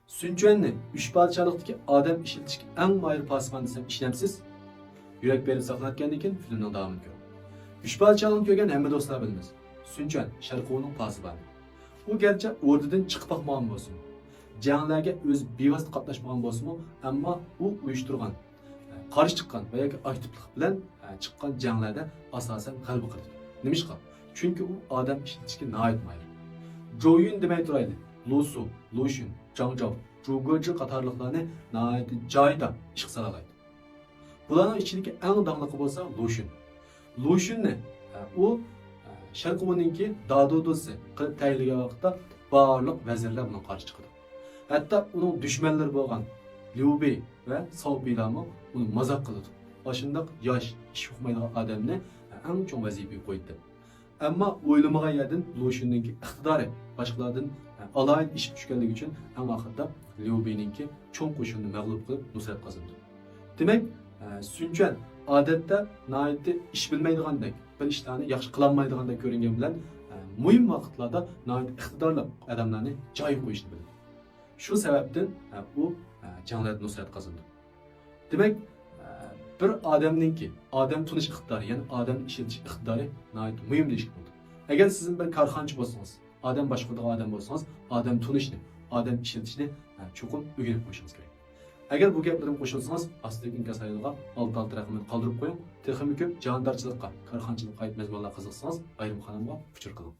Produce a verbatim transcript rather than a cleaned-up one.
سۈنچۈەننى ئۈچ پادىشاھلىقتىكى ئادەم ئىشلىتىشكە ئەڭ ماھىر پاسىبان دېسەم ئىشىنەمسىز؟ يۈرەك بېرىپ ساقلىنىۋەتكەندىن كېيىن فىلىمنىڭ داۋامىنى كۆرۈڭ. ئۈچ پادىشاھلىقنى كۆرگەن ھەممە دوستلار بىلىمىز. سۈنچۈەن شەرقىي ۋۇنىڭ پاسىبانى. ئۇ گەرچە ئوردىدىن چىقىپ باقمىغان بولسىمۇ، جەڭلەرگە ئۆزى بىۋاسىتە قاتناشمىغان بولسىمۇ، ئەمما ئۇ ئۇيۇشتۇرغان، قارشى چىققان ۋە ياكى ئاكتىپلىق بىلەن چىققان جەڭلەردە ئاساسەن غەلىبە قىلىدۇ. نېمىشقا؟ چۈنكى ئۇ ئادەم ئىشلىتىشكە ناھايىتى ماھىر. جويۈن دېمەي تۇرايلى، لۇسۇ، لۇشۈن، جاڭجاۋ، جۇگېجى قاتارلىقلارنى ناھايىتى جايىدا ئىشقا سالالايدۇ. بۇلارنىڭ ئىچىدىكى ئەڭ داڭلىقى بولسا لۇشۈن. لۇشۈننى، ئە، ئۇ، ئە، شەرقىي ۋۇنىڭكى دادۇدۇسى قىلىپ تەيىنلىگەن ۋاقىتتا بارلىق ۋەزىرلەر بۇنىڭغا قارشى چىقىدۇ. ھەتتا ئۇنىڭ دۈشمەنلىرى بولغان ليۇ بېي ۋە ساۋ بېيلارمۇ ئۇنى مازاق قىلىدۇ. ئاشۇنداق ياش، ئىش ئۇقمايدىغان ئادەمنى ئەڭ چوڭ ۋەزىپىگە قويدى. ئەمما ئويلىمىغان يەردىن لۇشۈننىڭكى ئىقتىدارى باشقىلاردىن ئالاھىدە ئېشىپ چۈشكەنلىكى ئۈچۈن ئەڭ ئاخىرىدا ليۇ بېينىڭكى چوڭ قوشۇنىنى مەغلۇپ قىلىپ نۇسرەت قازىنىدۇ. دېمەك، ئە، سۈنچۈەن ئادەتتە ناھايىتى ئىش بىلمەيدىغاندەك، بىر ئىشلارنى ياخشى قىلالمايدىغاندەك كۆرۈنگەن بىلەن، ئە، مۇھىم ۋاقىتلاردا ناھايىتى ئىقتىدارلىق ئادەملەرنى جايىغا قويۇشنى بىلىدۇ. شۇ سەۋەبتىن، ئە، ئۇ، ئە، جەڭلەردە نۇسرەت قازىنىدۇ. دېمەك، ئە، بىر ئادەمنىڭكى ئادەم تونۇش ئىقتىدارى، يەنى ئادەمنى ئىشلىتىش ئىقتىدارى ناھايىتى مۇھىم دېيىشكە بولىدۇ. ئەگەر سىز بىر كارخانىچى بولسىڭىز، ئادەم باشقۇرىدىغان ئادەم بولسىڭىز، ئادەم تونۇشنى، ئادەم ئىشلىتىشنى، ئە، چوقۇم ئۆگىنىپ قويۇشىڭىز كېرەك. ئەگەر بۇ گەپلىرىمگە قوشۇلسىڭىز، ئاستىدىكى ئىنكاس رايونىغا ئالتە ئالتە رەقىمىنى قالدۇرۇپ قويۇڭ. تېخىمۇ كۆپ جاھاندارچىلىققا، كارخانىچىلىققا ئائىت مەزمۇنلارغا قىزىقسىڭىز، ئايرىم قانالغا ئۇچۇر قىلىڭ.